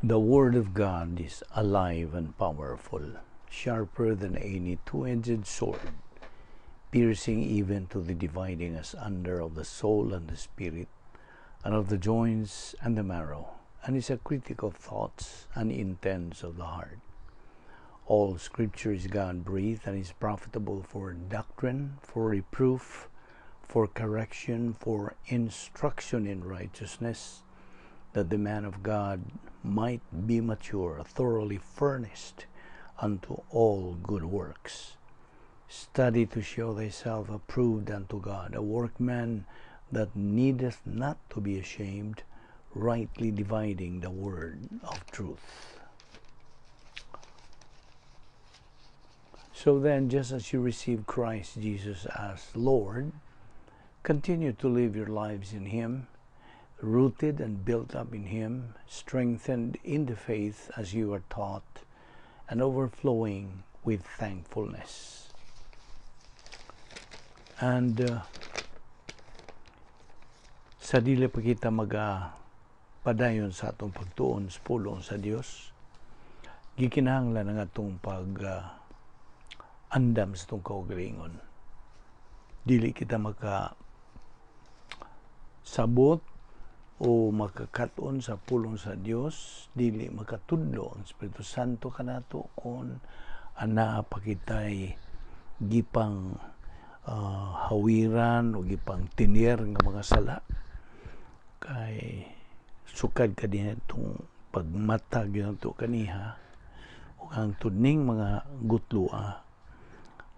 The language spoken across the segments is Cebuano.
The Word of God is alive and powerful, sharper than any two-edged sword, piercing even to the dividing asunder of the soul and the spirit, and of the joints and the marrow, and is a critic of thoughts and intents of the heart. All Scripture is God-breathed and is profitable for doctrine, for reproof, for correction, for instruction in righteousness, that the man of God might be mature, thoroughly furnished unto all good works. Study to show thyself approved unto God, a workman that needeth not to be ashamed, rightly dividing the word of truth. So then, just as you receive Christ Jesus as Lord, continue to live your lives in Him, rooted and built up in Him, strengthened in the faith as you are taught, and overflowing with thankfulness. And sa dili pa kita maga padayon sa atong pagtuon sa pulong sa Dios, gikinahanglan ang atong pag andam sa atong kaugalingon. Dili kita maka sabot o makakaton sa pulong sa Dios, dili makatudlo ang Espiritu Santo kanato kung anaa pa kitay gipang hawiran o gipang tinir nga mga sala. Kay sukad ka din itong pagmata ginato kaniha ug hangtod ning mga gutlua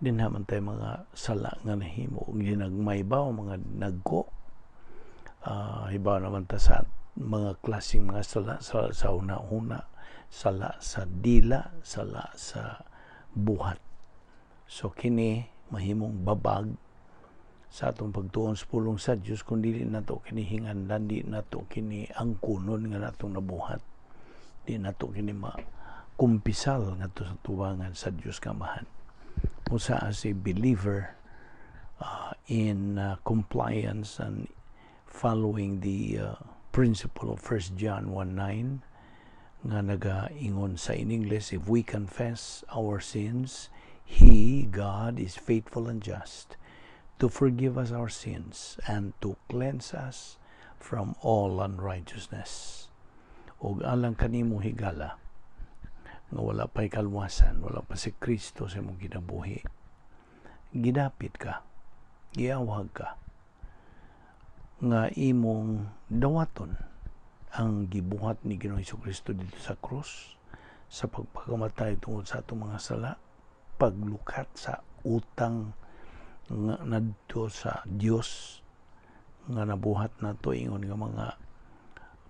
dinha man tay mga sala nga nahimo ug ginagmay ba o mga nagko. Hibaw naman ta sa mga klaseng mga sala, sala sa una-una, sala sa dila, sala sa buhat. So kini mahimong babag sa atong pagtuon sa pulong sa Dios kung dili nato kini hinganlan, di nato kini angkunon nga natong nabuhat, di nato kini makumpisal ngadto sa tubangan sa Dios Kamahan. Usa, as a believer, in compliance and following the principle of 1 John 1:9 nga nagaingon sa in English, "If we confess our sins, He, God, is faithful and just to forgive us our sins and to cleanse us from all unrighteousness." Og alang kanimo, higala, nga wala pa'y kalwasan, wala pa si Kristo sa imong kinabuhi, gidapit ka, giawhag ka, nga imong dawaton ang gibuhat ni Ginoong Kristo dito sa krus sa pagpakamatay tungod sa atong mga sala, paglukat sa utang nga nadto sa Dios nga nabuhat nato ingon nga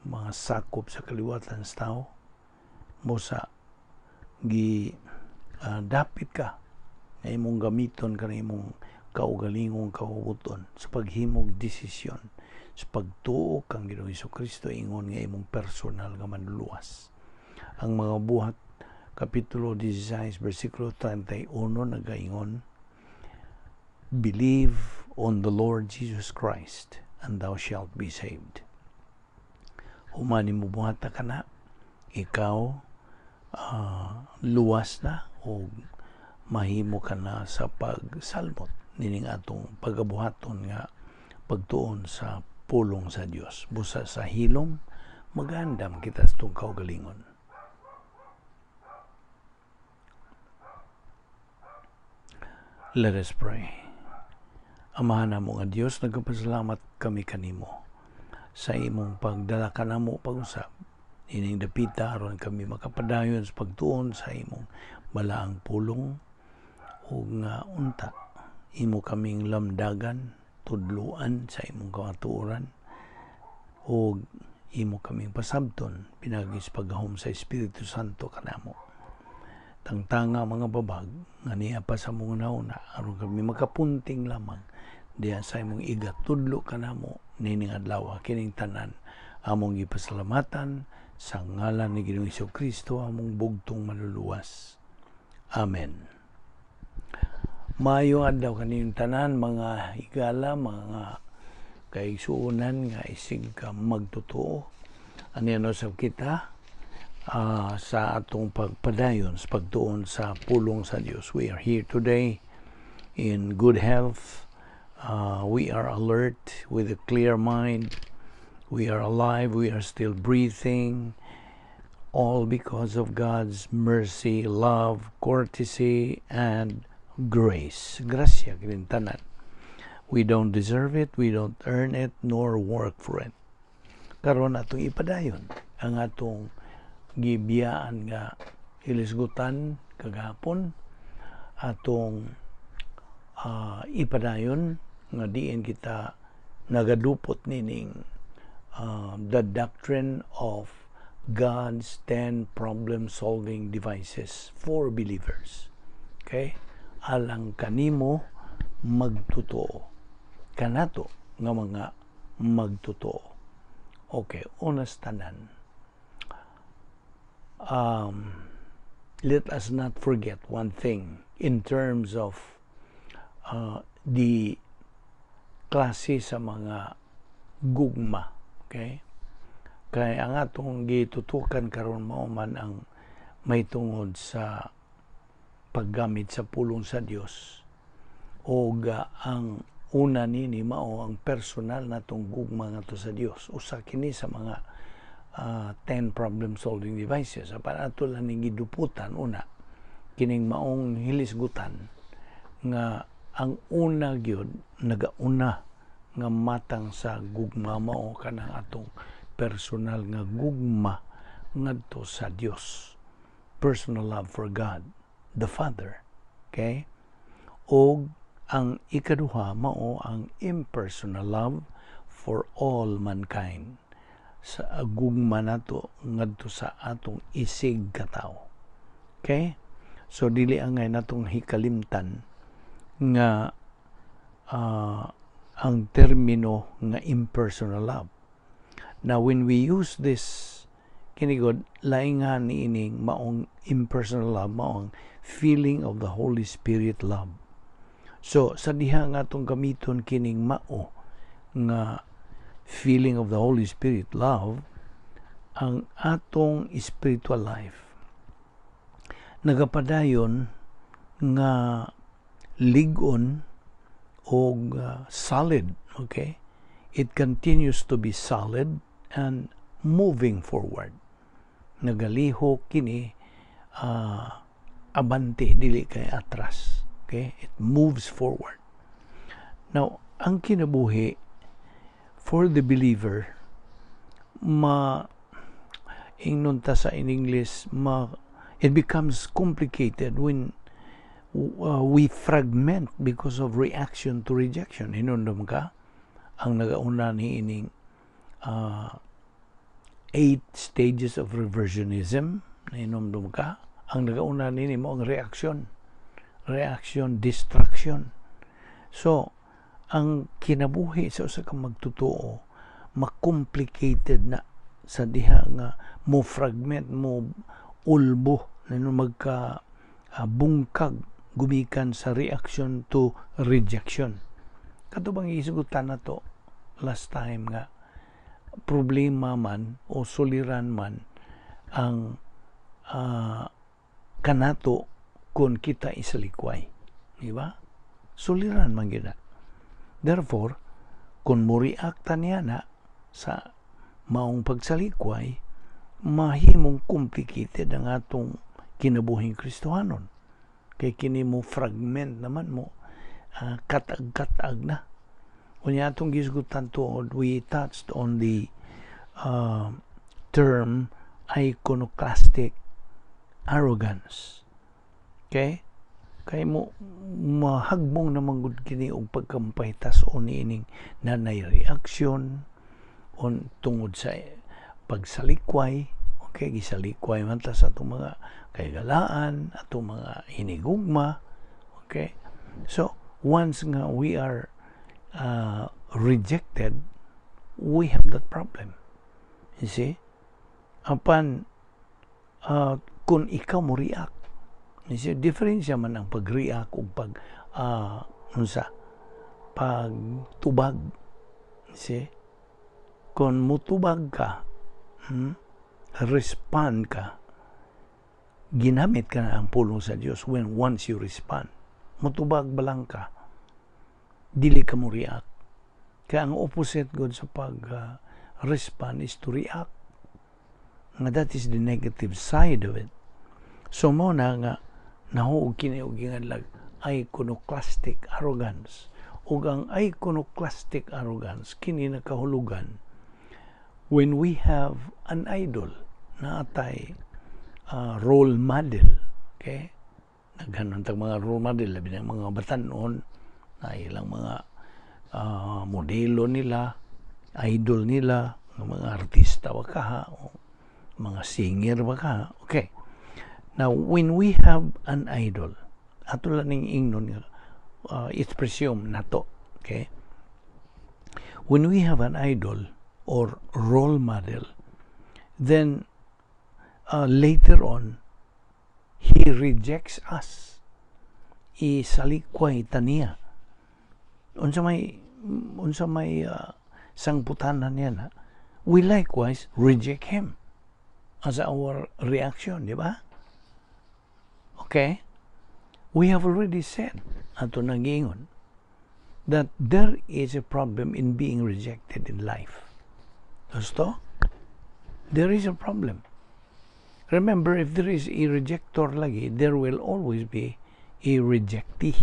mga sakop sa kaliwatan sa tao. Busa gi dapit ka nga imong gamiton ka imong kaugalingong kaubuton sa paghimog desisyon sa pagtuo kang Ginoong Kristo ingon nga imong personal nga manluluwas. Ang Mga Buhat Kapitulo 16 versikulo 31 nagaingon, "Believe on the Lord Jesus Christ and thou shalt be saved." Human nimo buhata kana, ikaw luwas na o mahimo ka na sa pagsalmot nining atong pagabuhaton nga pagtuon sa pulong sa Dios. Busa sa hilom, magandam kita sa itong kaugalingon. Let us pray. Amahan namo nga Dios, nagpasalamat kami kanimo sa imong pagdala kanamo pag-usab ining dapita aron kami makapadayon sa pagtuon sa imong balaang pulong ug nga unta imo kaming lamdagan, tudluan sa imong kamatuoran ug imo kaming pasabton pinaagi sa paggahom sa Espiritu Santo kanamo. Tangtanga mga babag nga niya pa sa mong nauna aron kami makapunting lamang diya sa imong igatudlo kanamo nining adlaw. Kining tanan among gipasalamatan sa ngalan ni Ginoong Kristo, among bugtong manluluwas. Amen. Maayong adlaw kaninyong tanan, mga higala, mga kaigsuonan nga isig ka magtotoo. Aniya no sab kita Sa atong pagpadayon sa pagtuon sa pulong sa Dios. We are here today in good health. We are alert with a clear mind. We are alive. We are still breathing. All because of God's mercy, love, courtesy, and grace. Grasya kining tanan. We don't deserve it, we don't earn it, nor work for it. Karon atong ipadayon ang atong gibiyaan nga hilisgutan kagahapon, atong ipadayon nga diin kita nagadupot nining the doctrine of God's 10 problem-solving devices for believers. Okay? Alang kanimo magtotoo. Kanato nga mga magtotoo. Okay, unas tanan. Let us not forget one thing in terms of the klase sa mga gugma. Okay? Kay ang atong gitutukan karon mao man ang may tungod sa paggamit sa pulong sa Dios o ang una nini mao ang personal natong gugma ngadto sa Dios. Usa kini sa mga 10 problem solving devices. Apan ato lang ning giduputan una kining maong hilisgutan nga ang una gyud, nagauna nga matang sa gugma mao kanang atong personal nga gugma ngadto sa Dios, personal love for God the Father, okay? Og ang ikaduha mao ang impersonal love for all mankind, sa gugma nato ngadto sa atong isig katawo, okay? So dili angay natong hikalimtan nga ang termino nga impersonal love. Now, when we use this, kini gud laingan niining maong impersonal love, maong feeling of the Holy Spirit love. So sa diha nga atong gamiton kining mao nga feeling of the Holy Spirit love, ang atong spiritual life nagapadayon nga lig-on og solid, okay? It continues to be solid and moving forward. Nagalihok kini abante, dili kay atras, okay? It moves forward. Now, ang kinabuhi for the believer, ma ingnon ta sa in English, ma it becomes complicated when we fragment because of reaction to rejection. Hinumdum ka ang nagauna ni ining eight stages of reversionism? Hinumdum ka ang nagauna nini mao ang reaction, reaction, destruction. So ang kinabuhi sa usa ka magtotoo ma-complicated na sa diha nga mo fragment, mo ulbo na magka bungkag gumikan sa reaction to rejection. Kato bang isugutan na to last time nga problema man o suliran man ang kanato kung kita isalikway, di ba? Suliran man gyud na. Therefore, kung mo react niya na sa maong pagsalikway, mahimong complicated ang atong kinabuhing Kristohanon kay kini mo fragment naman mo katag-katag na. Unya atong gisgutan tuod, we touched on the term iconoclastic arrogance, okay? Kay mo mahagbong naman gud kini og pagkampaytas o niining nanay reaksyon on tungod sa pagsalikway, okay? Gisalikway man ta sa atong mga kaigalaan, atong mga hinigugma, okay? So once nga we are rejected, we have that problem, you see? Apan kung ikaw mo react, you see, diferensya man ang pag-react ug pag unsa, pagtubag, you see? Kung mutubag ka, respond ka, ginamit ka na ang pulong sa Dios when once you respond. Mutubag balang ka. Dili ka mo react. Kaya ang opposite gud sa pag respond is to react. Nga that is the negative side of it. So mo na nga nahuog kini og ginganlag iconoclastic arrogance. Ug ang iconoclastic arrogance kini nakahulugan when we have an idol na atay role model, okay? Naghanon tag mga role model, labi na mga batanon na ilang mga modelo nila, idol nila, mga artista wa kaha o mga singer wa kaha. Okay, now when we have an idol, ato lang ning ingnon nga it's presumed nato, okay? When we have an idol or role model, then later on he rejects us, isalikway ta niya, unsa may sangputanan niya na we likewise reject him as our reaction, di ba? Okay, we have already said, ato nagingon, that there is a problem in being rejected in life. Gusto? There is a problem. Remember, if there is a rejector lagi, there will always be a rejectee.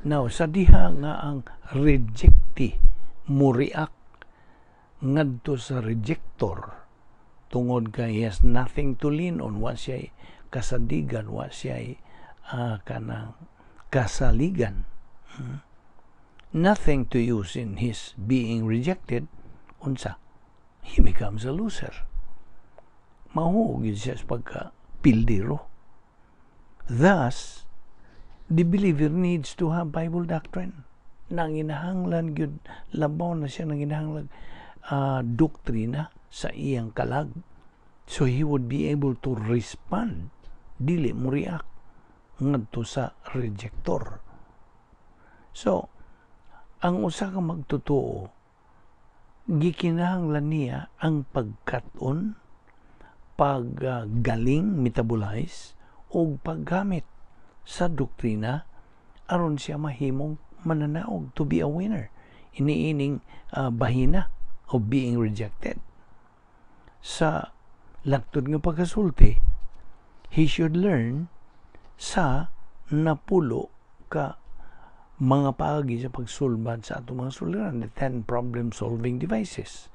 Now, sa diha nga ang rejectee mo react ngadto sa rejector tungod kay he has nothing to lean on, wa siya kasadigan, wa siya kanang kasaligan, Nothing to use in his being rejected, unsa? He becomes a loser. Mahuog siya sa pagka pildiro. Thus, the believer needs to have Bible doctrine. Nanginahanglan gyud, labaw na siya nanginahanglan doktrina sa iyang kalag. So he would be able to respond, dili mo react ngadto sa rejector. So, ang usa ka magtotoo, gikinahanglan niya ang pagkat-on, paggaling, metabolize, o paggamit sa doktrina aron siya mahimong mananaog, to be a winner iniining bahina of being rejected. Sa laktod nga pagkasulti, he should learn sa 10 ka mga paagi sa pagsulbad sa atong mga suliran, the 10 problem solving devices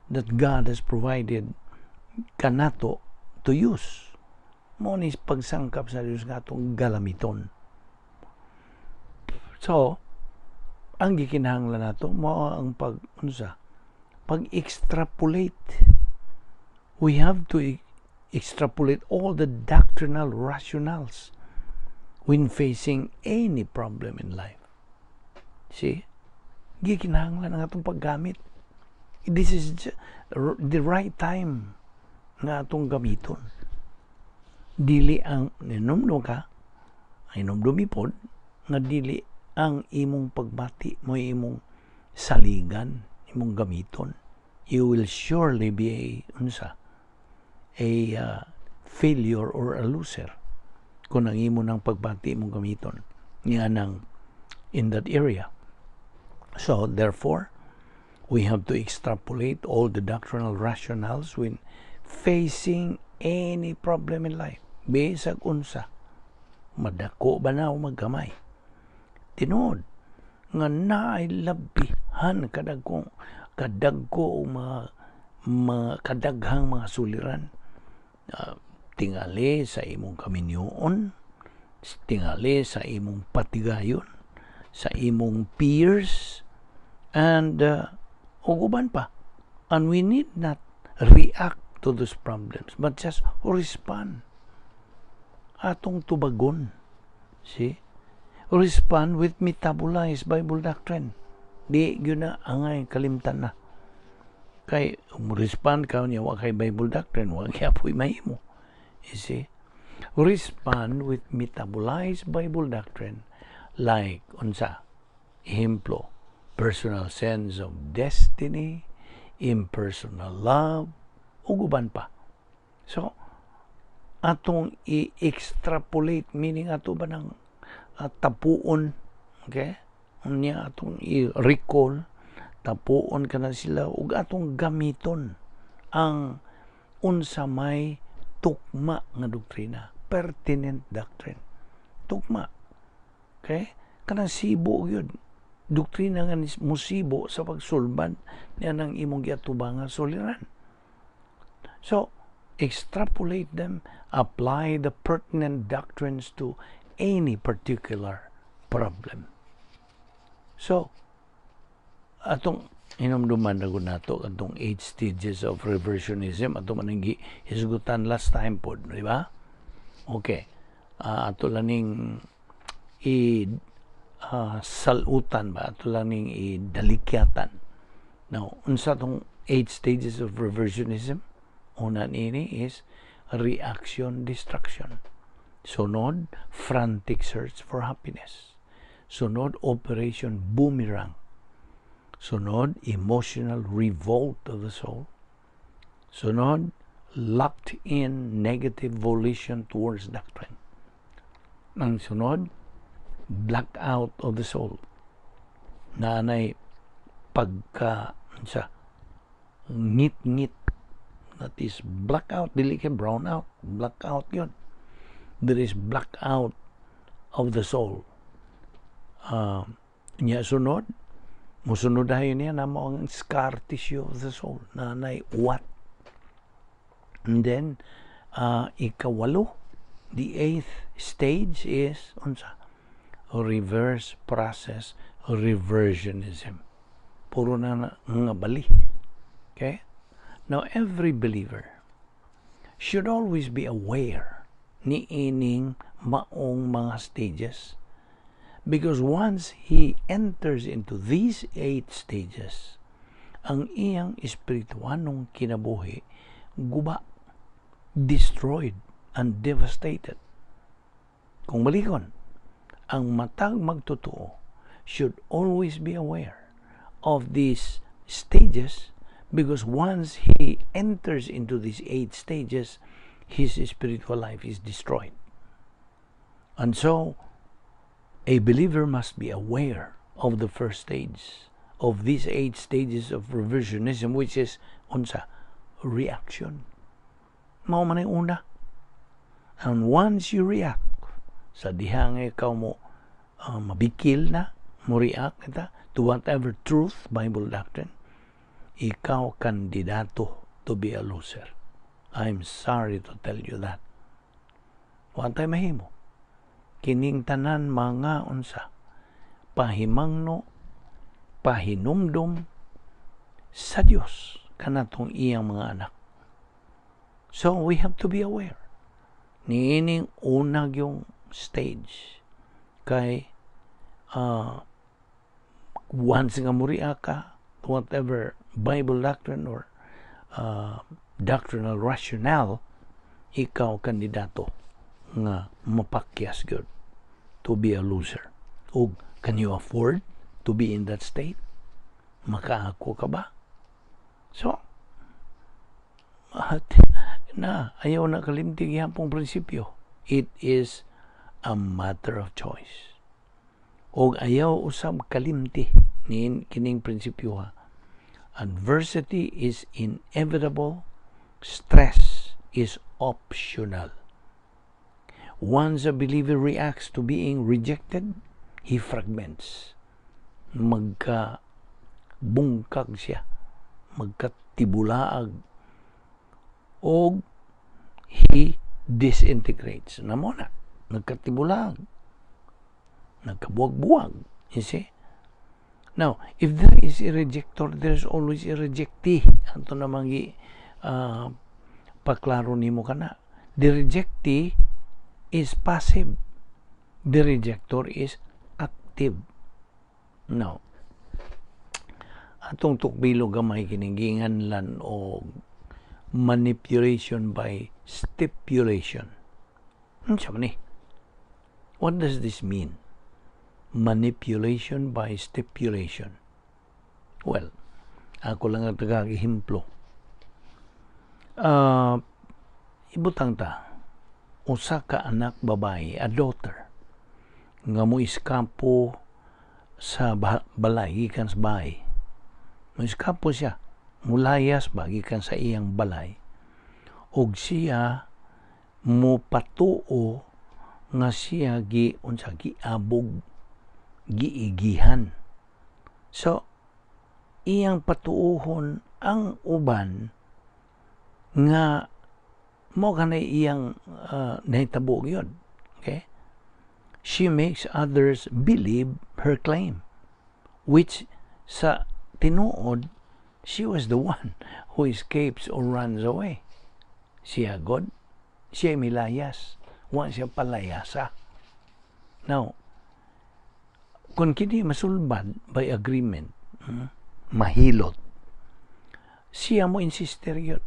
that God has provided kanato to use. Mo ni pagsangkap sa Dios nga atong galamiton. So, ang gikinahanglan nato mao ang pag unsa, pag-extrapolate. We have to extrapolate all the doctrinal rationales when facing any problem in life. See? Gikinahanglan ang atong paggamit. This is the right time nga atong gamiton. Dili ang ninumdum ka, ay numdumi pod nga dili ang imong pagbati mo imong saligan, imong gamiton. You will surely be a unsa, a failure or a loser kung ang imo ng pagbati imong gamiton nga nang in that area. So therefore, we have to extrapolate all the doctrinal rationales when facing any problem in life. Bisag unsa, madako ba na o magkamay. Tinuod nga naay labihan kadagkong kadagko o mga kadaghang mga suliran. Tingali sa imong kaminyoon, tingali sa imong patigayon, sa imong peers, and ug uban pa. And we need not react to those problems, but just respond. Atong tubagon. See? Respond with metabolized Bible doctrine. Di gyud na angay kalimtan na. Kay respond ka niya wa kay Bible doctrine, wa gyapoy mahimo. You see? Respond with metabolized Bible doctrine like unsa? Ehemplo, personal sense of destiny, impersonal love, ug uban pa. So, atong i-extrapolate, meaning ato ba ng tapuon, okay? Unya atong i-recall, tapuon ka na sila ug atong gamiton ang unsa may tukma nga doktrina, pertinent doctrine. Tukma. Okay? Kanang sibo gyud. Doktrina nga musibo sa pagsulbad niya ng imong giatubang nga suliran. So, extrapolate them, apply the pertinent doctrines to any particular problem. So, atong hinumduman na gud nato atong eight stages of reversionism, ato man ang hisgutan last time pod, di ba? Okay. Ato lang ning i salutan ba, ato lang ning idalikyatan. Now, unsa tong eight stages of reversionism? Una niini is reaction destruction. Sunod, frantic search for happiness. Sunod, operation boomerang. Sunod, emotional revolt of the soul. Sunod, locked in negative volition towards doctrine. Ang sunod, blackout of the soul. Naanay pagka sa ngit-ngit, that is blackout, dili kay brown out, blackout yun. There is blackout of the soul. Nya sunod, musunod dayon niya na mo ang scar tissue of the soul na nay what. And then ikawalo, the eighth stage is unsa? Reverse process reversionism. Puro na nga bali. Okay? Now, every believer should always be aware ni ining maong mga stages. Because once he enters into these eight stages, ang iyang espirituanong kinabuhi guba, destroyed and devastated. Kung balikon, ang matag magtotoo should always be aware of these stages, because once he enters into these eight stages, his spiritual life is destroyed. And so, a believer must be aware of the first stage of these eight stages of reversionism, which is unsa? Reaction. Mao man ang una. And once you react, sa dihang ikaw mo mabikil na, mo react kita to whatever truth, Bible doctrine, ikaw kandidato to be a loser. I'm sorry to tell you that. Wa tay mahimo. Kining tanan mga unsa, pahimangno, pahinumdum sa Dios kanatong iyang mga anak. So we have to be aware niining unag yung stage kay once nga muria ka to whatever Bible doctrine or doctrinal rationale, ikaw kandidato nga mapakyas gyud, to be a loser. Ug can you afford to be in that state? Makaako ka ba? So, at, na ayaw na kalimti gihapong prinsipyo. It is a matter of choice. Og ayaw usab kalimti ni kining prinsipyo ha. Adversity is inevitable, stress is optional. Once a believer reacts to being rejected, he fragments. Magka bungkag siya, magkatibulaag, og he disintegrates. Namo na, nagkatibulaag, nagkabuwag-buwag. You see? Now, if there is a rejector, there's always a rejectee. Ato namang paklaro nimo kana. The rejectee is passive. The rejector is active. Now, atong tukbilo gamay kining giinganlan og manipulation by stipulation. Unsa man ni? What does this mean? Manipulation by stipulation. Well, ako lang ang tagag ehemplo. Ibutang ta, usa ka anak babae, a daughter, nga mo iskapo sa balay, gikan sa bahay. Mo iskapo siya, mulayas ba, gikan sa iyang balay. Og siya mo patuo nga siya gi unsa, giabog, giigihan. So iyang patuohon ang uban nga mo kanay iyang nahitabo gyud. Okay? She makes others believe her claim, which sa tinuod, she was the one who escapes or runs away. Siya god, siya milayas, wa siya palayasa. Now, kung kini masulbad by agreement, mahilot, siya mo insister yun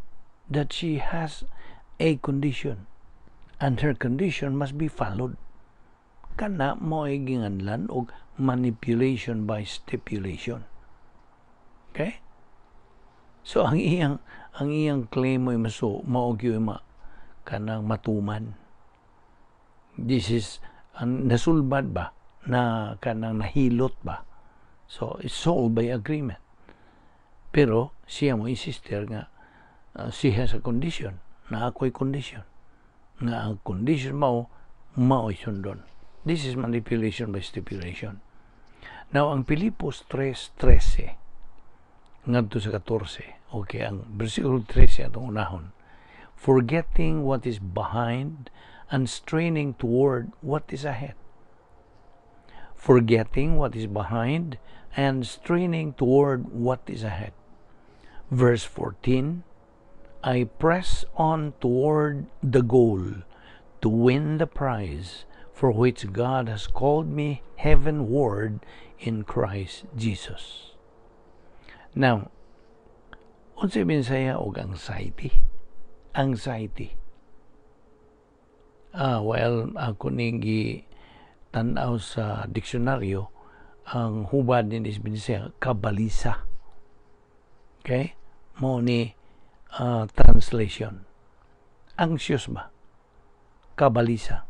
that she has a condition and her condition must be followed. Kana mo ay ginganlan og manipulation by stipulation. Okay? So ang iyang claim mo maso mao gyud ma kanang matuman. This is ang nasulbad ba na kanang nahilot ba. So it's solved by agreement. Pero siya mo insister nga she has a condition, na ako'y condition. Nga ang condition mao mao'y sundon. This is manipulation by stipulation. Now, ang Pilipos 3:13 ngadto sa 14. Okay, ang versikulo 13 atong unahon. "Forgetting what is behind and straining toward what is ahead." Forgetting what is behind and straining toward what is ahead. Verse 14, "I press on toward the goal to win the prize for which God has called me heavenward in Christ Jesus." Now, unsay Binsaya og anxiety? Anxiety. Well, ako ning tan-aw sa diksyonaryo, ang hubad ni Binsaya, kabalisa. Okay? Mo ni translation. Anxious ba? Kabalisa.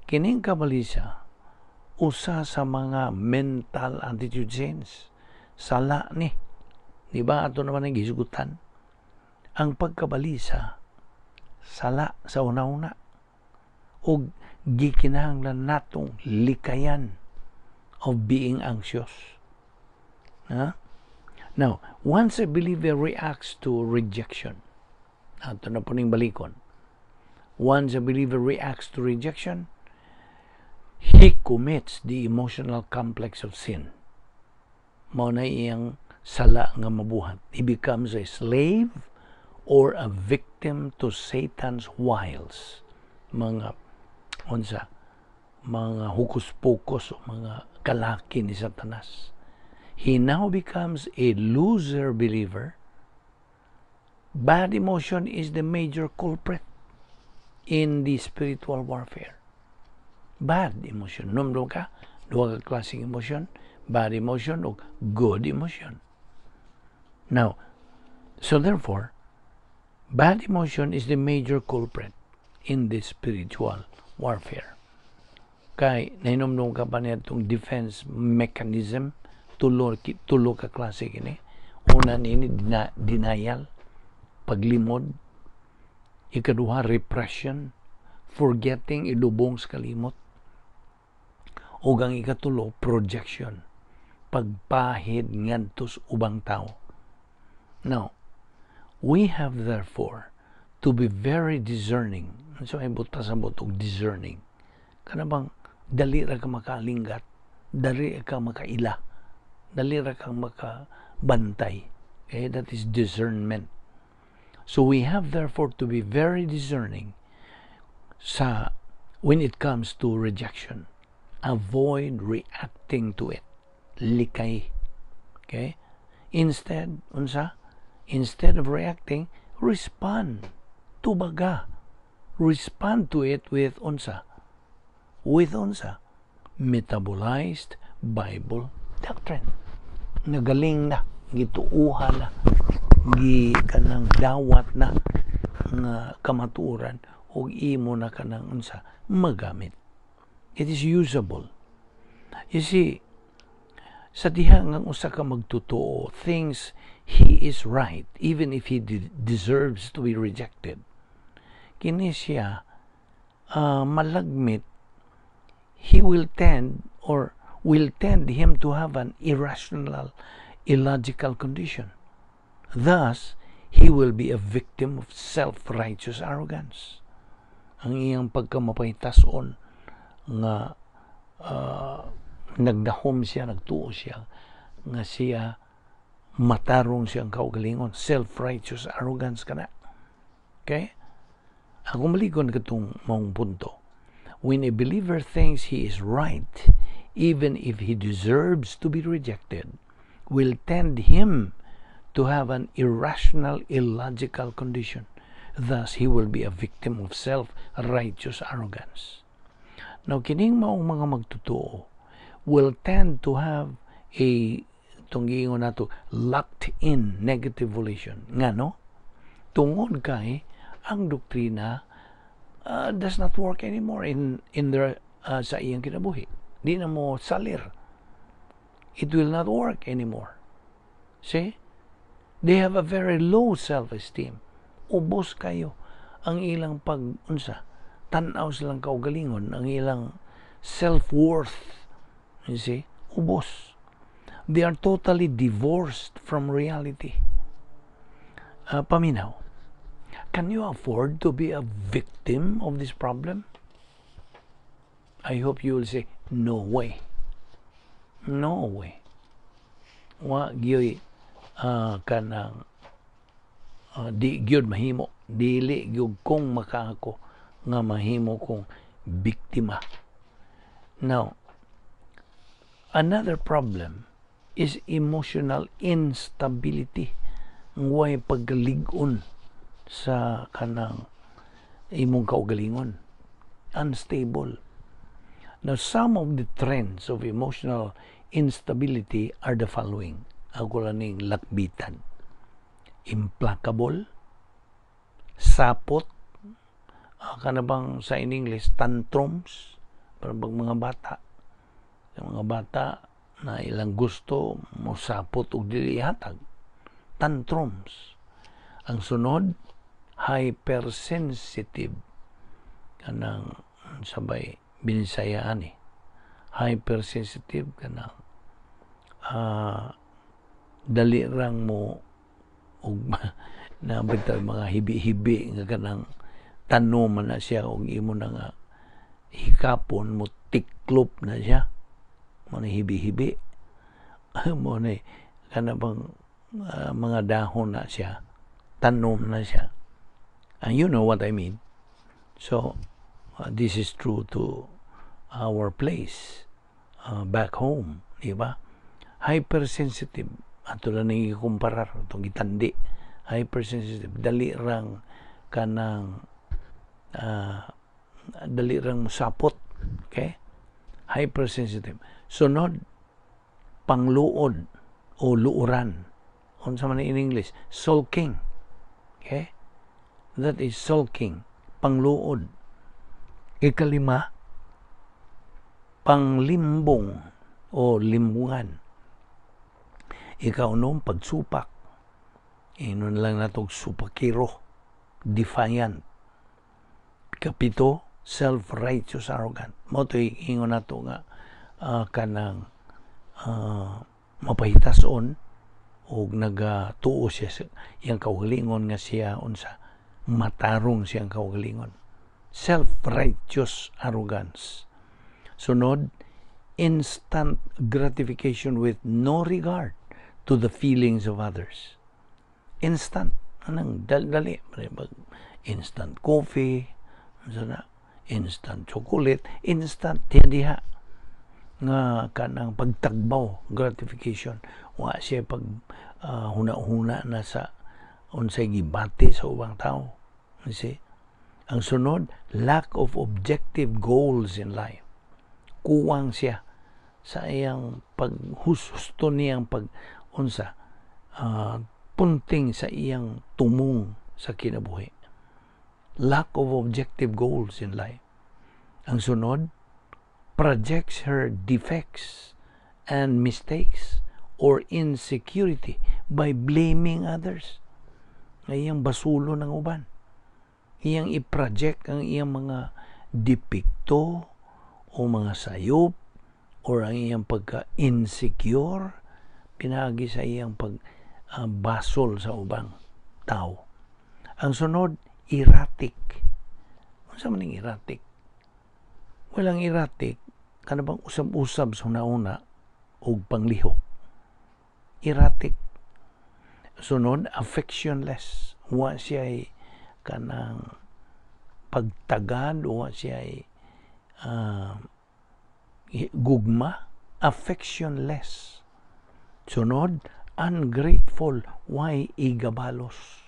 Kining kabalisa, usa sa mga mental attitude sins. Sala ni. Di ba ato naman ang gisugutan? Ang pagkabalisa, sala sa una-una. O gikinahanglan natong likayan of being anxious. Ha? Now, once a believer reacts to rejection, ato na po ning balikon. Once a believer reacts to rejection, he commits the emotional complex of sin. Mao na iyang sala nga mabuhat. He becomes a slave or a victim to Satan's wiles. Mga unsa, mga hukus-pokus o mga kalaki ni Satanas. He now becomes a loser believer. Bad emotion is the major culprit in the spiritual warfare. Bad emotion. Numro ka, duha ka klaseng emotion, bad emotion o good emotion. Now, so therefore, bad emotion is the major culprit in the spiritual warfare. Kay, nahinomdom ka pa niya itong defense mechanism, tulo, tulo ka klase kini. Una nini, denial, paglimod. Ikaduha, repression, forgetting, ilubong sa kalimot. Ug ang ikatulo, projection, pagpahid ngadto sa ubang tao. Now, we have therefore to be very discerning. So ay buta sa butog discerning. Kana bang dali ra ka makalinggat, dali ra ka makaila, dali ra ka makabantay. Okay, that is discernment. So we have therefore to be very discerning sa when it comes to rejection. Avoid reacting to it. Likay. Okay? Instead, unsa? Instead of reacting, respond. Tubaga. Respond to it with unsa? With unsa? Metabolized Bible doctrine. Nagaling na, gituuhan na, gi kanang dawat na. nga kamatuoran ug imo na kanang unsa, magamit. It is usable. You see, sa diha nga usa ka magtotoo thinks he is right even if he deserves to be rejected, kini siya malagmit, he will tend or will tend him to have an irrational, illogical condition. Thus, he will be a victim of self-righteous arrogance. Ang iyang pagkamapahitason nga nagdahom siya, nagtuo siya nga siya matarong siyang kaugalingon. Self-righteous arrogance kana. Okay? Ako malikon katong maong punto. When a believer thinks he is right, even if he deserves to be rejected, will tend him to have an irrational, illogical condition. Thus, he will be a victim of self-righteous arrogance. Now, kining maong mga magtotoo will tend to have a itong giingon nato, locked in negative volition. Ngano? Tungod kay ang doktrina does not work anymore in their sa iyang kinabuhi. Di na mo salir. It will not work anymore. See? They have a very low self-esteem. Ubos kayo ang ilang pag unsa, tan-aw silang kaugalingon, ang ilang self-worth. You see? Ubos. They are totally divorced from reality. Paminaw. Can you afford to be a victim of this problem? I hope you will say, "No way. No way." Wa gyoy kanang di gyud mahimo. Dili gyud kong makaako nga mahimo kong biktima. Now, another problem is emotional instability. Ang way pagkalig-on sa kanang imong kaugalingon. Unstable. Now, some of the trends of emotional instability are the following. Ako lang ning lakbitan. Implacable, sapot, kana bang sa in English, tantrums, para bang mga bata. Yung mga bata na ilang gusto, mosapot og dili ihatag. Tantrums. Ang sunod, hypersensitive. Kanang sabay binisayaan eh. Hypersensitive, kanang dali rang mo og na bitaw mga hibi-hibi nga kanang tanom man na siya og imo na nga hikapon mo, tiklop na siya mo na hibi-hibi mo na kana bang mga dahon na siya, tanom na siya, and you know what I mean. So this is true to our place back home, di ba? Hypersensitive, ato na ning ikumparar atong gitandi. Hypersensitive, dali rang kanang dali rang musapot. Okay, hypersensitive. Sunod, pangluod o luoran. Unsa man in English? Sulking. Okay, that is sulking, pangluod. Ikalima, panglimbong o limbungan. Ikaunom, pagsupak. Inon lang natog supakiro, defiant. Kapito, self-righteous arrogant. Mo to'y ingon nato nga kanang mapahitason og nagatuo siya sa iyang kaugalingon nga siya unsa, matarong siyang kaugalingon. Self-righteous arrogance. Sunod, instant gratification with no regard to the feelings of others. Instant, anang dali, instant coffee, unsa na, instant chocolate, instant diha diha nga kanang pagtagbaw, gratification. Wa siya pag huna-huna na sa unsay gibati sa ubang tao. You see? Ang sunod, lack of objective goals in life. Kuwang siya sa iyang paghusto niyang pag unsa, punting sa iyang tumong sa kinabuhi. Lack of objective goals in life. Ang sunod, projects her defects and mistakes or insecurity by blaming others. Nga iyang basulo ng uban. Iyang i-project ang iyang mga depekto o mga sayop or ang iyang pagka-insecure pinaagi sa iyang pag basol sa ubang tao. Ang sunod, erratic. Unsa man ning erratic? Walang erratic, kana bang usab-usab sa una ug panglihok. Erratic. Sunod, affectionless. Wa siya kanang pagtagad, wa siya gugma, affectionless. Sunod, ungrateful, way igabalos.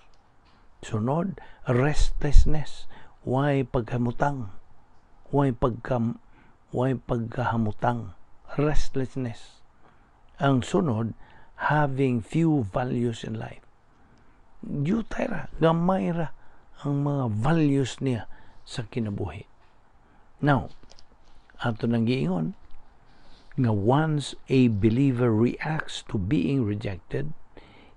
Sunod, restlessness, way paghamutang, way pagkahamutang, restlessness. Ang sunod, having few values in life. Jutay ra, gamay ra ang mga values niya sa kinabuhi. Now, ato nang giingon nga once a believer reacts to being rejected,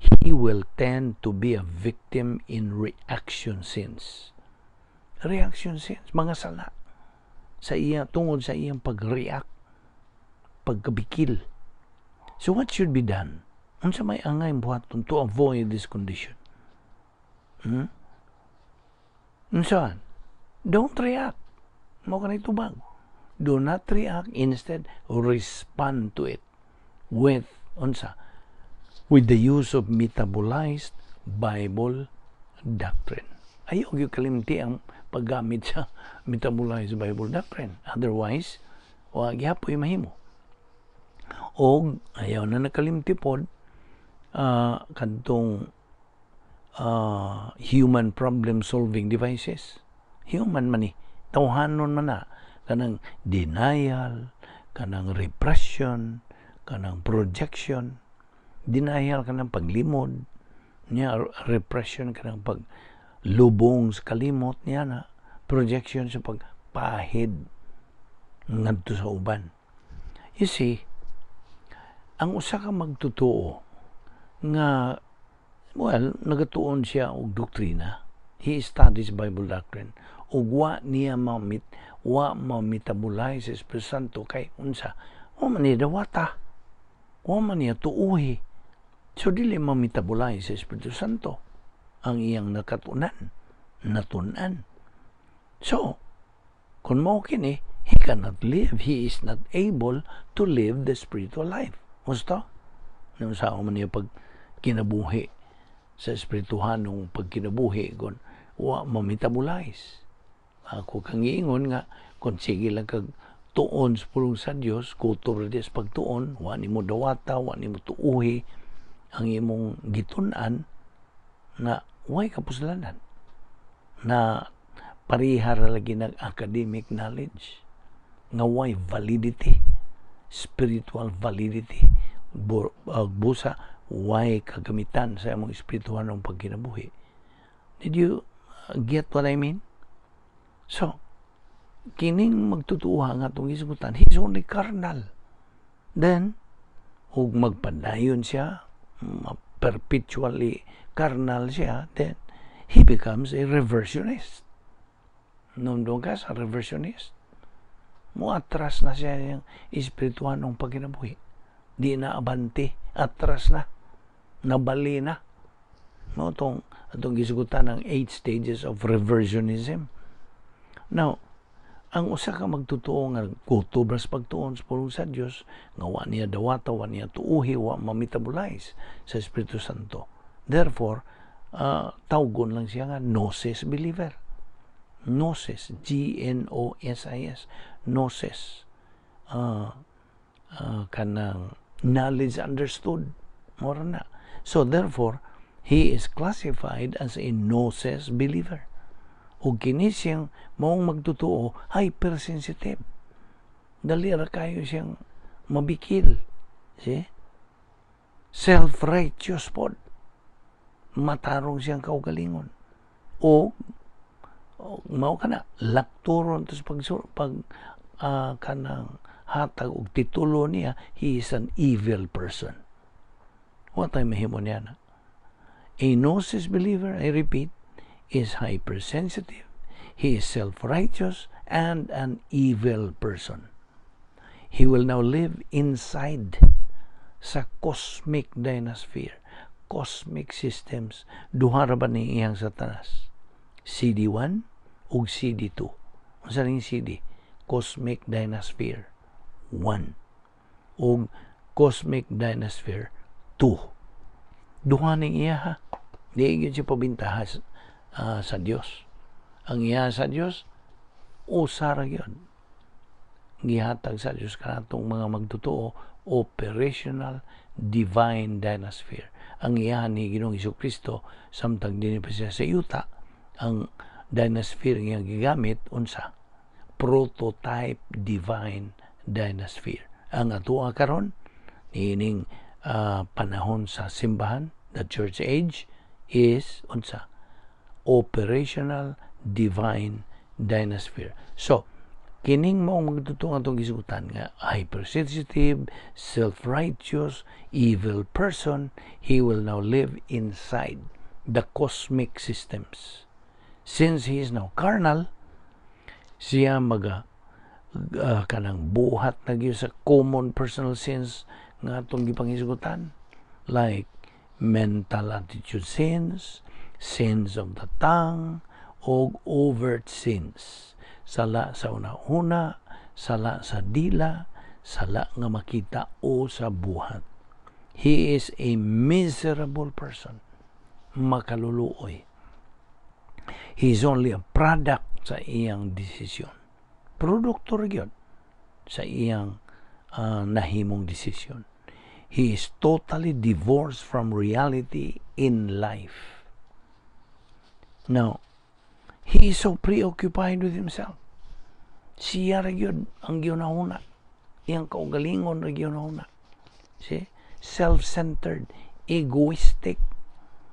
he will tend to be a victim in reaction sins. Reaction sins, mga sala. Sa iya, tungod sa iyang pag-react, pagkabikil. So what should be done? Unsa may angay buhaton to avoid this condition? Hmm? Unsa? Don't react. Mao kanay tubag. Do not react, instead respond to it with unsa? With the use of metabolized Bible doctrine. Ayaw gyud kalimti ang paggamit sa metabolized Bible doctrine. Otherwise, wa gihapoy mahimo. Og ayaw na nakalimti pod kadtong human problem solving devices. Human man ni, tawhanon man na kanang denial, kanang repression, kanang projection, denial kanang paglimod, niya repression kanang paglubong sa kalimot niya na projection sa pagpahid ngadto sa uban. You see, ang usa ka magtotoo nga, well, nagatuon siya og doktrina. He studies Bible doctrine. Ug wa niya mamit, wa ma-metabolize sa Espiritu Santo kay unsa? Wa man niya dawata. Wa man niya tuuhi. So dili ma-metabolize sa Espiritu Santo ang iyang nakatunan, natun-an. So, kung mao kini, he cannot live. He is not able to live the spiritual life. Gusto? Nung sa man niya pag kinabuhi sa espirituhanong pagkinabuhi kung wa ma-metabolize. Ako kang giingon nga kung sige lang kag tuon sa pulong sa Dios, kutob ra sa pagtuon, wa nimo dawata, wa nimo tuuhi ang imong gitun-an na way kapuslanan na pareha ra lagi nag academic knowledge nga way validity, spiritual validity, busa way kagamitan sa imong espirituhanong pagkinabuhi. Did you get what I mean? So kining magtutuha nga atong gisgutan, he's only carnal. Then ug magpadayon siya, perpetually carnal siya, then he becomes a reversionist. Nundong ka sa reversionist, mo atras na siya yung espirituhanong pagkinabuhi. Di na abante, atras na, nabali na. No, tong atong gisugutan ng eight stages of reversionism. Now, ang usa ka magtotoo nga kutob ra sa pagtuon sa pulong sa Dios nga wa niya dawata, wa niya tuuhi, wa ma-metabolize sa Espiritu Santo. Therefore, tawgon lang siya nga gnosis believer. Gnosis, Gnosis, gnosis. Kanang knowledge understood. Mora na. So therefore, he is classified as a gnosis believer. Ug kini siyang maong magtotoo, hypersensitive. Dali ra kayo siyang mabikil. See? Self-righteous pod. Matarong siyang kaugalingon. O Mao kana lakturon to sa pag kanang hatag og titulo niya, he is an evil person. Wa tay mahimo niya na. A gnosis believer, I repeat, is hypersensitive. He is self-righteous and an evil person. He will now live inside sa cosmic dynasphere, cosmic systems. Duha ra ba ni iyang Satanas? CD1 ug CD2. Unsa ning CD? Cosmic Dynasphere 1 ug Cosmic Dynasphere 2. Duha ning iya ha. Di gyud siya pabintahas sa Dios. Ang iya sa Dios usa ra gyud. Gihatag sa Dios kanatong mga magtotoo, operational divine dynasphere. Ang iya ni Ginoong Kristo samtang dinhi pa siya sa yuta, ang dynasphere nga gigamit unsa? Prototype divine dynasphere. Ang atoa karon niining panahon sa simbahan, the church age, is unsa? Operational divine dynasphere. So, kining maong magtotoo atong gisugutan nga hypersensitive, self-righteous, evil person, he will now live inside the cosmic systems. Since he is now carnal, siya maga kanang buhat na gyud sa common personal sins nga atong gipanghisgutan, like mental attitude sins, sins of the tongue, og overt sins. Sala sa una-una, sala sa dila, sala nga makita o sa buhat. He is a miserable person. Makaluluoy. He is only a product sa iyang desisyon. Produkto ra gyud sa iyang nahimong desisyon. He is totally divorced from reality in life. Now, he is so preoccupied with himself. Siya ra gyud ang gihuna-huna. Iyang kaugalingon ra gihuna-huna. See? Self-centered, egoistic,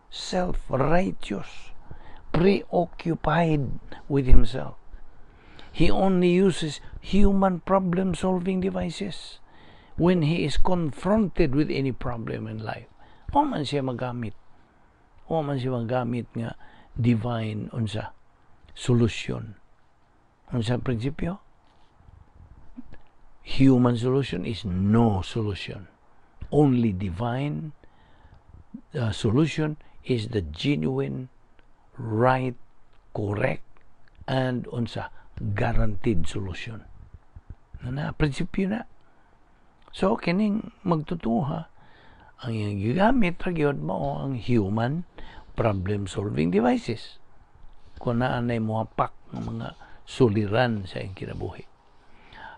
self-righteous, preoccupied with himself. He only uses human problem-solving devices when he is confronted with any problem in life. Wa man siya magamit. Wa man siya magamit nga divine unsa solusyon. Unsa prinsipyo? Human solution is no solution. Only divine solution is the genuine, right, correct, and unsa guaranteed solution. Na na prinsipyo na. So kining magtotoo, ang iyang gigamit ra gyud mao ang human problem solving devices. Kung naa nay mohapak ng mga suliran sa iyang kinabuhi.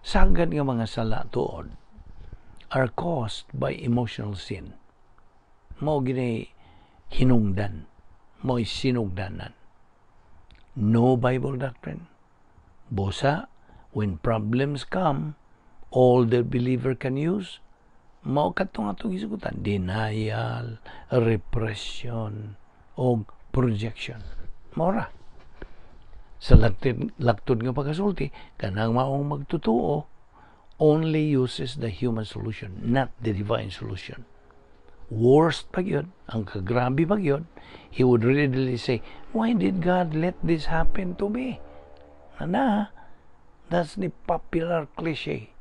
Sagad nga mga sala tuod are caused by emotional sin. Mao gini hinungdan, mo'y sinugdanan. No Bible doctrine. Busa, when problems come, all the believer can use, mao katong atong gisugutan, denial, repression, o projection. Mao ra. Sa laktod, laktod nga pagkasulti, kanang maong magtotoo only uses the human solution, not the divine solution. Worst pa gyud, ang kagrabe pa gyud, he would readily say, "Why did God let this happen to me?" Ana, that's the popular cliche.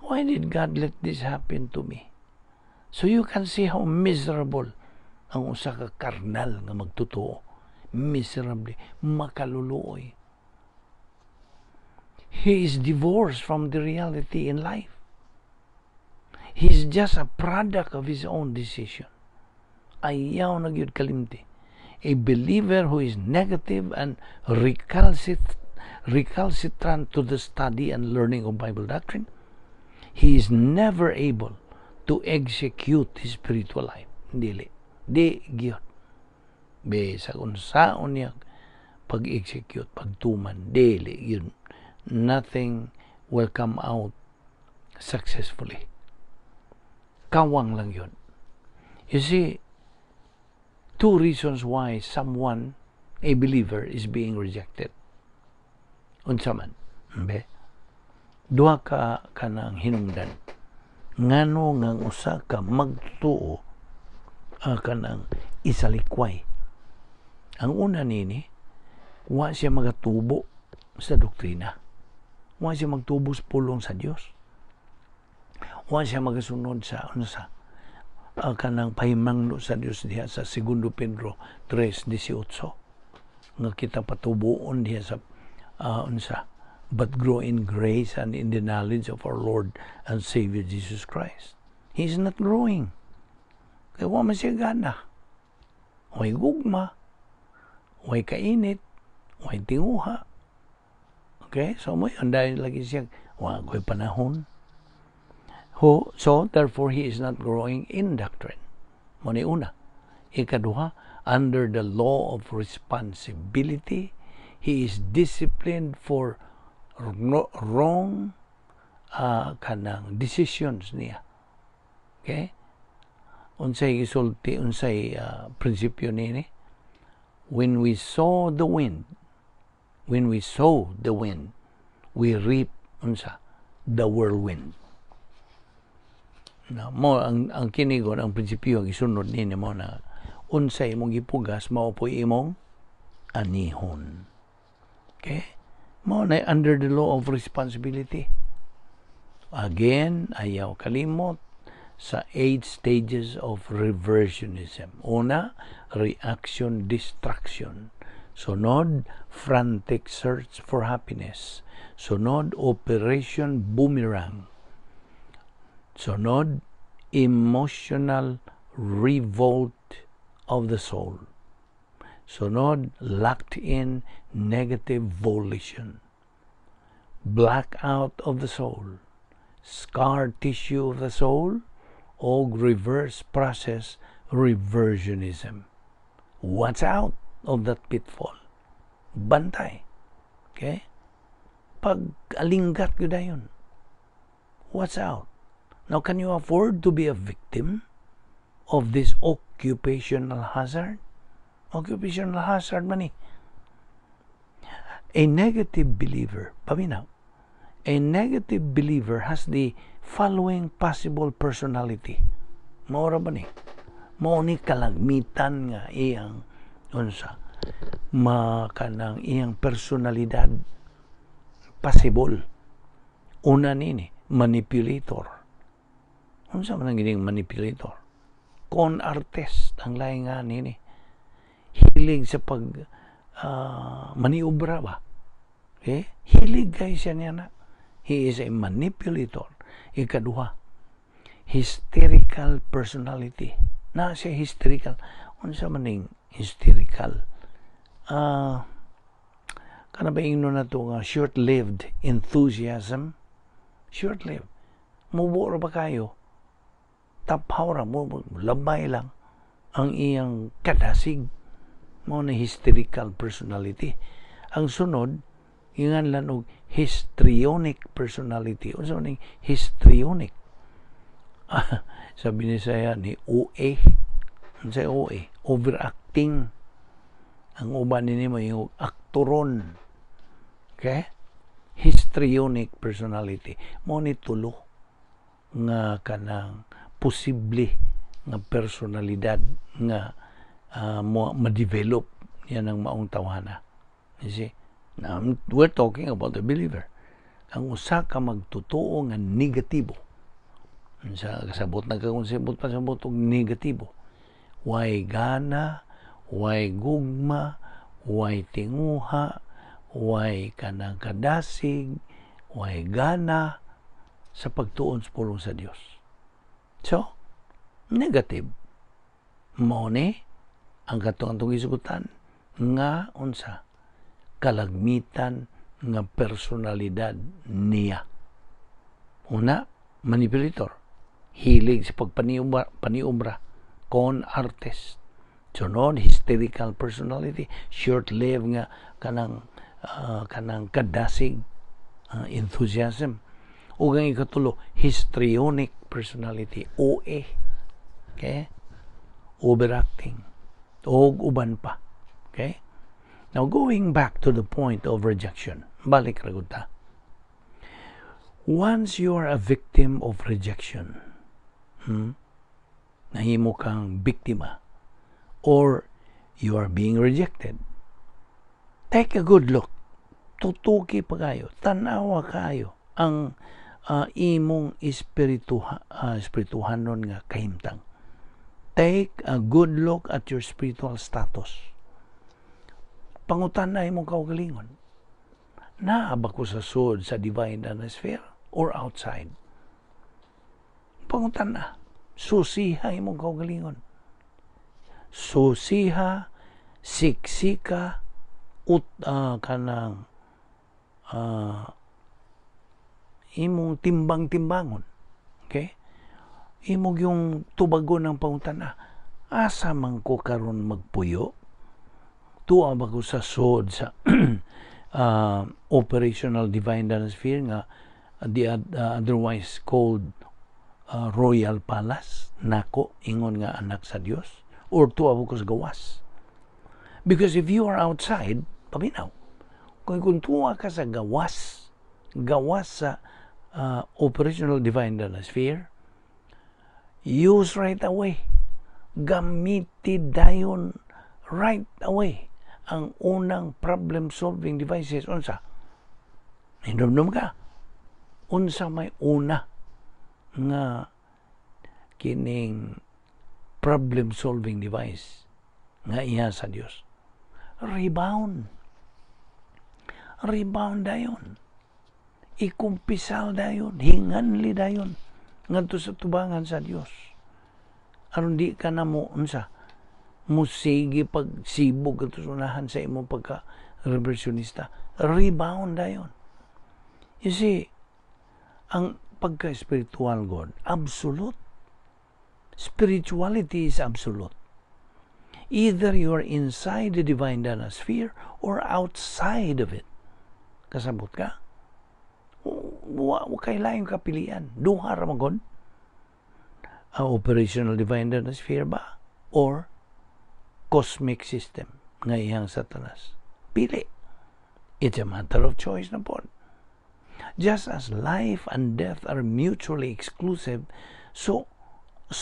"Why did God let this happen to me?" So you can see how miserable ang usa ka karnal nga magtotoo. Miserably, makaluluoy. He is divorced from the reality in life. He's just a product of his own decision. Ayaw na gyud kalimti. A believer who is negative and recalcitrant to the study and learning of Bible doctrine, he is never able to execute his spiritual life. Dili. Di gyud. Bisag unsaon niya pag-execute, pagtuman, dili gyud. Nothing will come out successfully. Kawang lang gyud. You see, two reasons why someone a believer is being rejected? Unsa man? Be? Duha ka kanang hinungdan. Ngano nga ang usa ka magtuo kanang isalikway? Ang una nini, wa siya magatubo sa doktrina. Wa siya magtubo sa pulong sa Dios. Wa siya magasunod sa unsa kanang pahimangno sa Dios diha sa Segundo Pedro 3:18 nga kita patubuon diha sa unsa, but grow in grace and in the knowledge of our Lord and Savior Jesus Christ. He is not growing. Kaya wa man siya gana. Way gugma, way kainit, way tinguha. Okay? So mo yun, dahil lagi siya, wa ko'y panahon. Ho, so, therefore, he is not growing in doctrine. Mo ni una. Ikaduha, under the law of responsibility, he is disciplined for wrong kanang decisions niya. Okay? Unsay gisulti, unsay prinsipyo nini? When we saw the wind, when we sow the wind, we reap unsa? The whirlwind. Na mo ang kinigon ang prinsipyo ang gisunod nini mo na unsay imong gipugas, mao po imong anihon. Okay? Mao na under the law of responsibility. Again, ayaw kalimot sa eight stages of reversionism. Una, reaction destruction. Sunod, frantic search for happiness. Sunod, operation boomerang. Sunod, emotional revolt of the soul. Sunod, locked in negative volition. Blackout of the soul. Scar tissue of the soul o reverse process reversionism. Watch out of that pitfall. Bantay. Okay? Pag alinggat ko dayon. Watch out. Now, can you afford to be a victim of this occupational hazard? Occupational hazard man eh. A negative believer, paminaw, a negative believer has the following possible personality. Mao ra ba ni? Mao ni kalagmitan nga iyang unsa makanang iyang personalidad possible. Una nini, manipulator. Unsa man ang gining manipulator? Con artist ang laing nga nini. Hilig sa pag maniobra ba? Okay? Hilig kay siya niya na. He is a manipulator. Ikaduha, hysterical personality. Na siya hysterical. Unsa man ning hysterical? Kana ba ingnon na to nga short-lived enthusiasm? Short-lived. Mubo ra ba kayo? Tapaw ra mo, labay lang ang iyang kadasig. Mo na hysterical personality. Ang sunod, ingan lang og histrionic personality. Unsa man ning histrionic? Sabi ni saya ni OA. Unsa OA? Overacting. Ang uban nini mo yung aktoron. Okay? Histrionic personality. Mo ni tulo nga kanang posible nga personalidad nga mo ma-develop yan ang maong tawhana. You see? Now, we're talking about the believer. Ang usa ka magtotoo nga negatibo. Sa kasabot na ka kung sabot pa sabot og negatibo. Way gana, way gugma, way tinguha, way kanang kadasig, way gana sa pagtuon sa pulong sa Dios. So, negative. Mao ni ang katong atong gisugutan nga unsa kalagmitan nga personalidad niya. Una, manipulator. Hilig sa pagpaniobra, paniobra, con artist. Sunod, hysterical personality, short-lived nga kanang kadasig, enthusiasm. Ug ang ikatulo, histrionic personality, OA. Okay? Overacting. Og uban pa. Okay? Now, going back to the point of rejection, balik ra ta. Once you are a victim of rejection, nahimo kang biktima, or you are being rejected, take a good look. Tutuki pa kayo, tanawa kayo ang imong espirituhanon nga kahimtang. Take a good look at your spiritual status. Pangutan na imong kaugalingon. Naa ba ko sa sud sa divine sphere or outside? Pangutan na. Susiha imong kaugalingon. Susiha, siksika, ut kanang imong timbang-timbangon. Okay? Imong yung tubagon ng pangutana. Asa man ko karon magpuyo? Tuwa ba ko sa sod sa operational divine sphere nga the otherwise called Royal Palace nako ingon nga anak sa Dios, or tuwa ba ko sa gawas? Because if you are outside, paminaw, kung tuwa ka sa gawas, gawas sa operational divine sphere, use right away, gamiti dayon right away ang unang problem solving devices. Unsa? Hinumdum ka unsa may una nga kining problem solving device nga iya sa Dios? Rebound, rebound dayon, ikumpisal dayon, hinganli dayon ngadto sa tubangan sa Dios aron di ka na mo unsa, musigi pagsibog kadto sa unahan sa imong pagka reversionista. Rebound dayon. You see, ang pagka-spiritual God, absolute. Spirituality is absolute. Either you are inside the divine dana sphere or outside of it. Kasabot ka? Wa kay laing kapilian. Duha ra man gud. Ang operational divine dana sphere ba or cosmic system nga iyang Satanas? Pili. It's a matter of choice na po. Just as life and death are mutually exclusive, so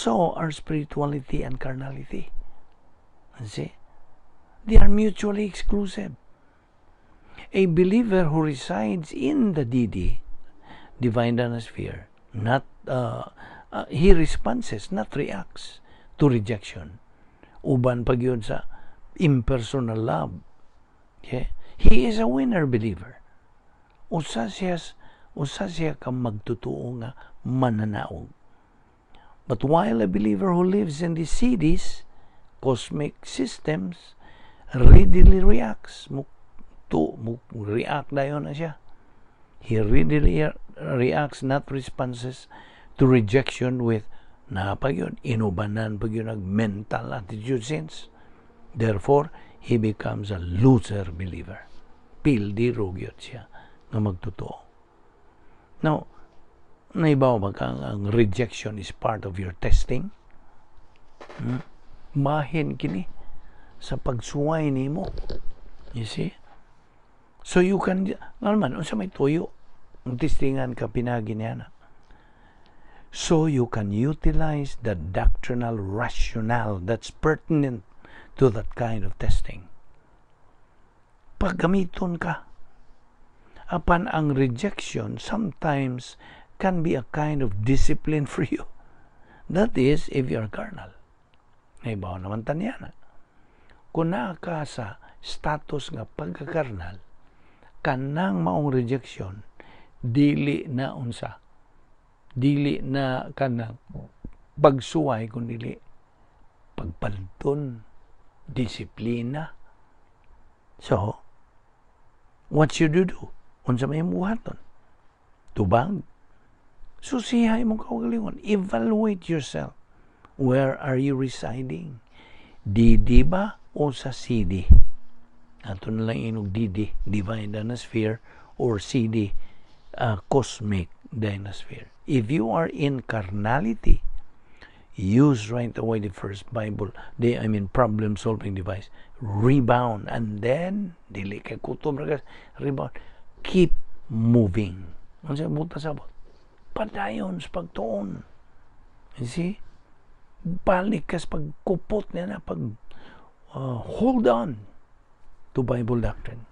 are spirituality and carnality. See? They are mutually exclusive. A believer who resides in the DD, divine sphere, not he responses, not reacts to rejection. Uban pa gyud sa impersonal love. Okay? He is a winner believer. Usa siya ka magtutuo nga mananaog. But while a believer who lives in the CDs, cosmic systems, readily reacts, mo to mo react dayon na siya. He readily reacts, not responses, to rejection with na pa yun, inubanan pa yun ang mental attitude sins. Therefore, he becomes a loser believer. Pildi gyud siya nga magtotoo. Now, naibaw ba ka ang rejection is part of your testing? Mahin kini sa pagsuway nimo. You see? So you can, nga man, unsa may tuyo, ang testingan ka pinagi niya na. So you can utilize the doctrinal rationale that's pertinent to that kind of testing. Paggamiton ka. Apan ang rejection sometimes can be a kind of discipline for you. That is, if you are carnal. Naibaw naman taniya na. Kung naa ka sa status nga pagkakarnal, kanang maong rejection, dili na unsa, dili na kanang pagsuway, kun dili pagpalton, disiplina. So, what should you do? Unsa may buhaton? Tubag. Susiha imong kaugalingon. Evaluate yourself. Where are you residing? DD ba o sa CD? Ato na lang inog DD, Divine Dynasphere, or CD, Cosmic Dynasphere. If you are in carnality, Use right away the first Bible, the, I mean, problem solving device. Rebound, and then dili kay kutob ra, rebound. Keep moving. Unsa buta sabot? Padayon sa pagtuon. You see? Balik ka sa pagkupot niya na pag hold on to Bible doctrine.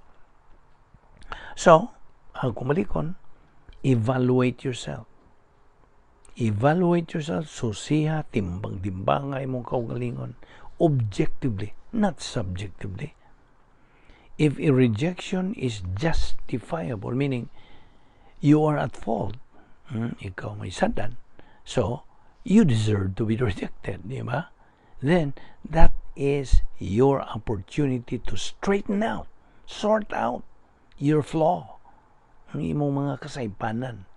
So, ang kumalikon, evaluate yourself. Evaluate yourself, susiha, timbang-timbanga imong kaugalingon, objectively, not subjectively. If a rejection is justifiable, meaning you are at fault, ikaw may sadan, so you deserve to be rejected, di ba? Then, that is your opportunity to straighten out, sort out your flaw, ang imong mga kasaypanan,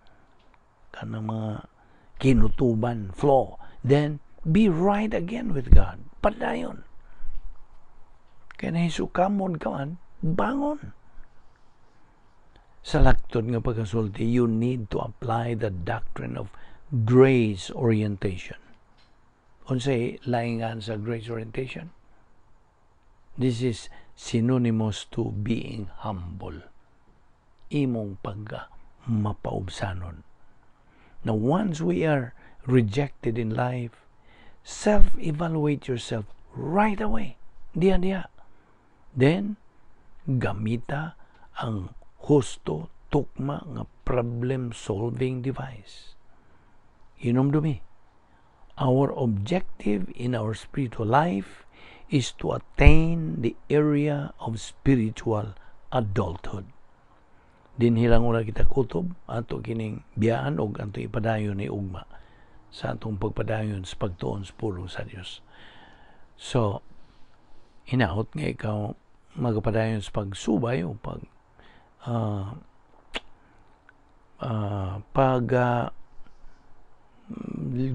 kanang mga kinutuban, flaw, then be right again with God. Padayon. Kaya nahisukamon ka man, bangon. Sa laktod nga pagkasulti, you need to apply the doctrine of grace orientation. Unsay laingan sa grace orientation? This is synonymous to being humble. Imong pagka mapaubsanon. Now, once we are rejected in life, self-evaluate yourself right away. Diya diya. Then, gamita ang husto tukma nga problem-solving device. Hinumdumi, our objective in our spiritual life is to attain the area of spiritual adulthood. Dinhi lang una kita kutob, ato kining biyaan og ato ipadayon ni ugma sa atong pagpadayon sa pagtuon sa pulong sa Dios. So, hinaot nga ikaw magpadayon sa pagsubay o pag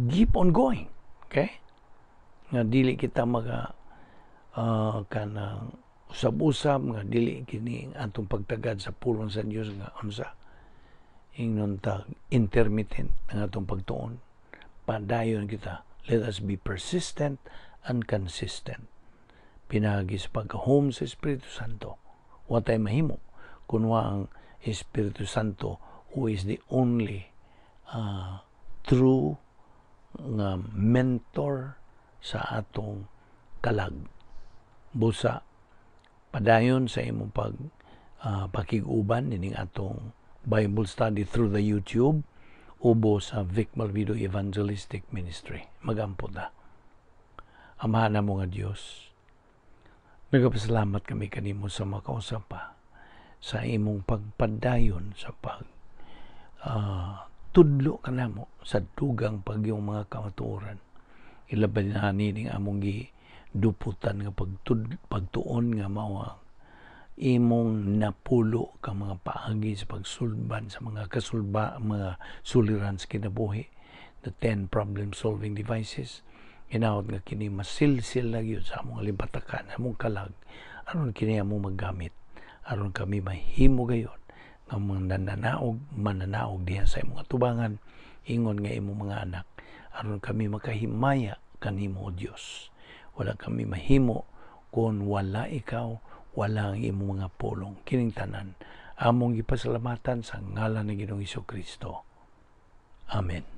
keep on going, okay? Nga dili kita maga kanang usab-usab, nga dili kini atong pagtagad sa pulong sa Dios nga unsa ingnon tag intermittent ang atong pagtuon. Padayon kita. Let us be persistent and consistent pinaagi sa pagkahom sa Espiritu Santo. Wa tay mahimo kun wa ang Espiritu Santo, who is the only true nga mentor sa atong kalag. Busa padayon sa imong pag pakig-uban nining atong Bible study through the YouTube ubo sa Vic Malvido Evangelistic Ministry. Magampo ta. Amahan namo nga Dios, nagapasalamat kami kanimo sa makausap pa sa imong pagpadayon sa pag tudlo kanamo sa dugang pagyong mga kamatuoran. Ilabi na nining among gi duputan nga pagtuon nga mao ang imong napulo ka mga paagi sa pagsulban sa mga kasulba, mga suliran sa kinabuhi, the 10 problem solving devices. Hinaot nga kini masilsil na gyud sa among limbatakan, among kalag, aron kini among maggamit, aron kami mahimo gayon nga mga nananaog, mananaog diha sa imong atubangan ingon nga imong mga anak, aron kami makahimaya kanimo, O Dios. Wala kami mahimo kung wala ikaw, wala ang imong mga pulong. Kining tanan among gipasalamatan sa ngalan ni Ginoong Kristo. Amen.